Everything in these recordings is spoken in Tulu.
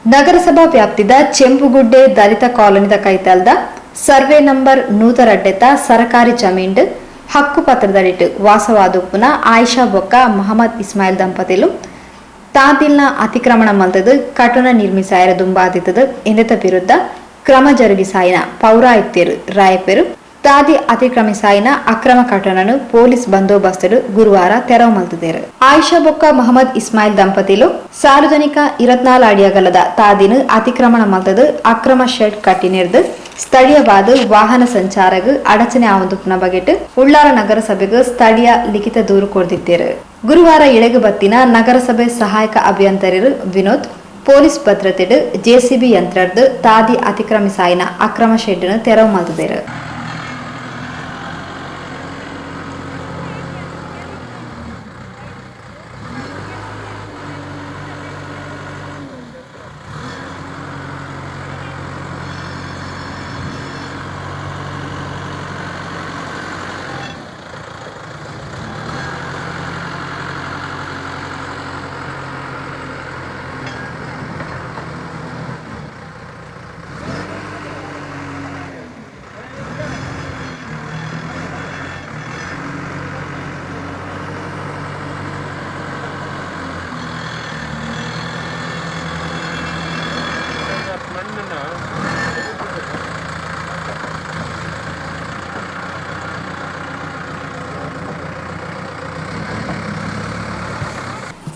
ನಗರಸಭಾ ವ್ಯಾಪ್ತಿದ ಚೆಂಬುಗುಡ್ಡೆ ದಲಿತ ಕಾಲೋನಿದ ಕೈತಲ್ದ ಸರ್ವೆ ನಂಬರ್ 102 ಸರಕಾರಿ ಜಮೀನ್ಡ್ ಹಕ್ಕುಪತ್ರದಡಿಟ್ ವಾಸವಾದುಪ್ಪುನ ಆಯಿಷಾ ಬೊಕ್ಕ ಮಹಮ್ಮದ್ ಇಸ್ಮಾಯಿಲ್ ದಂಪತಿಲು ತಾದಿಲ್ನ ಅತಿಕ್ರಮಣ ಮಲ್ತದು ಕಟ್ಟಡ ನಿರ್ಮಿಸಾಯರ ದುಂಬಾದಿತ್ತದು. ಇಂದೆತ ವಿರುದ್ಧ ಕ್ರಮ ಜರುಗಿಸಾಯಿನ ಪೌರಾಯುಕ್ತರು ರಾಯಪೆರು ತಾದಿ ಅತಿಕ್ರಮಿಸಾಯಿನ ಅಕ್ರಮ ಕಟ್ಟಡನು ಪೊಲೀಸ್ ಬಂದೋಬಸ್ತ್ ಗುರುವಾರ ತೆರವು ಮಲ್ತಿದ್ದೇರು. ಆಯಿಷಾ ಬೊಕ್ಕ ಮಹಮ್ಮದ್ ಇಸ್ಮಾಯಿಲ್ ದಂಪತಿಲು ಸಾರ್ವಜನಿಕ 24 ಅಡಿಯಗಲದ ತಾದಿನ ಅತಿಕ್ರಮಣ ಮಲ್ತದು ಅಕ್ರಮ ಶೆಡ್ ಕಟ್ಟಿನಿರ್ದು ಸ್ಥಳೀಯವಾದ ವಾಹನ ಸಂಚಾರಗ್ ಅಡಚಣೆ ಆವಂದುಪ್ಪುನ ಬಗೆಟ್ ಉಳ್ಳಾಲ ನಗರಸಭೆಗೆ ಸ್ಥಳೀಯ ಲಿಖಿತ ದೂರು ಕೊರ್ದಿದ್ದೇರು. ಗುರುವಾರ ಇಳೆಗು ಬತ್ತಿನ ನಗರಸಭೆ ಸಹಾಯಕ ಅಭಿಯಂತರರು ವಿನೋದ್ ಪೊಲೀಸ್ ಭದ್ರತೆಡ್ ಜೆಸಿಬಿ ಯಂತ್ರರ್ದು ತಾದಿ ಅತಿಕ್ರಮಿಸಾಯಿನ ಅಕ್ರಮ ಶೆಡ್ ತೆರವು ಮಲ್ತಿದ್ದೇರು.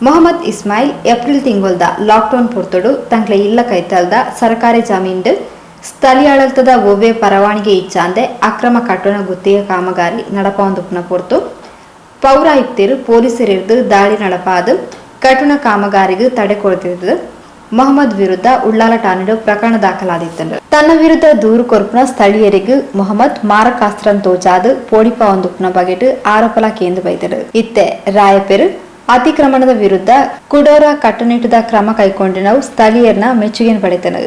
ಮೊಹಮ್ಮದ್ ಇಸ್ಮಾಯಿಲ್ ಏಪ್ರಿಲ್ ತಿಂಗೊಲ್ದ ಲಾಕ್ಡೌನ್ ಪೊರ್ತುಡು ತಂಕ್ಲೆ ಇಲ್ಲ ಕೈತಲ್ದ ಸರಕಾರಿ ಜಮೀನ್ಡ್ ಸ್ಥಳೀಯಾಡಳಿತದ ಒವ್ವೆ ಪರವಾನಿಗೆ ಇಚ್ಚಾಂದೆ ಅಕ್ರಮ ಕಟ್ಟಡ ಗುತ್ತಿಗೆ ಕಾಮಗಾರಿ ನಡಪಾವಂದುಪ್ಪುನ ಪೊರ್ತು ಪೌರಾಯುಕ್ತರು ಪೊಲೀಸರಿರ್ದು ದಾಳಿ ನಡಪಾದು ಕಟ್ಟಡ ಕಾಮಗಾರಿಗೆ ತಡೆ ಕೊಡ್ತಿದ್ದು. ಮೊಹಮ್ಮದ್ ವಿರುದ್ಧ ಉಳ್ಳಾಲ ಠಾಣೆಡು ಪ್ರಕರಣ ದಾಖಲಾದಿತ್ತು. ತನ್ನ ವಿರುದ್ಧ ದೂರು ಕೊರ್ಪುನ ಸ್ಥಳೀಯರಿಗೆ ಮೊಹಮ್ಮದ್ ಮಾರಕಾಸ್ತ್ರನ್ ತೋಜಾದು ಪೋಡಿಪಾವಂದುಪ್ಪುನ ಬಗೆಟ್ ಆರೋಪಲ ಕೇಂದ್ರ ಬೈದರು. ಇತ್ತೆ ರಾಯಪೆರು ಅತಿಕ್ರಮಣದ ವಿರುದ್ಧ ಕುಡೋರ ಕಟ್ಟುನಿಟ್ಟದ ಕ್ರಮ ಕೈಗೊಂಡಿನವು ಸ್ಥಳೀಯರನ್ನ ಮೆಚ್ಚುಗೆ ಪಡೆತನು.